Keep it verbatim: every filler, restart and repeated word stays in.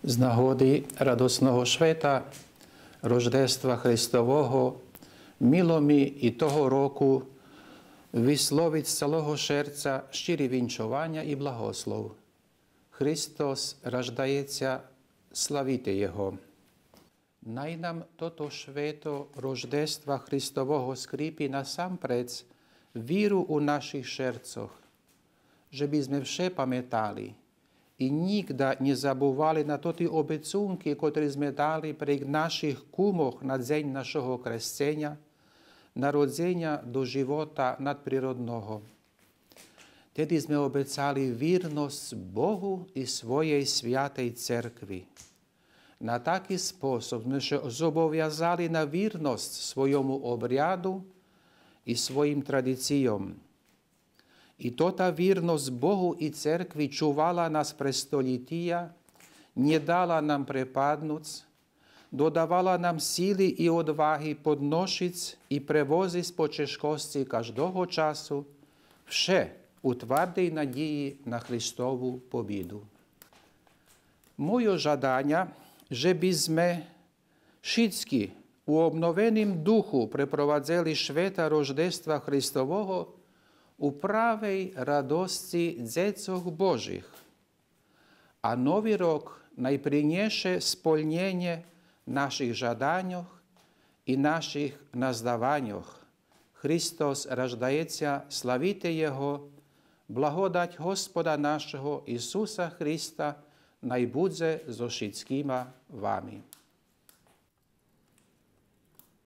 З нагоды радосного швета Рождества Христового мило ми и того року висловиц з цалого шерца щири винчованя и благослов. Христос раждаєтся, славите Його. Най нам тото швето Рождества Христового скрипи насампредз виру у наших шерцох, же би зме вше паметали и нїґда нє забували на тоти обецунки, котри зме дали прейґ наших кумох на дзень нашого кресценя, народзеня до живота надприродного. Теди зме обецали вирносц Богу и своєй святей церкви. На таки способ зме ше зобовязали на вирносц свойому обряду и своїм традицийом. И тота вирносц Богу и церкви чувала нас през столїтия, нє дала нам препаднуц, додавала нам сили и одваги подношиц и превозиц по чежкосци каждого часу, вше у твардей надїї на Христову побиду. Мойо жаданя же би зме шицки у обновеним духу препровадзели швета Рождества Христового у правей радосци дзецох Божих. А Нови рок най принєше сполнєнє наших жаданьох и наших наздаваньох. Христос раждаєтся, славите Його, благодать Господа нашого Исуса Христа най будзе зо шицкима вами.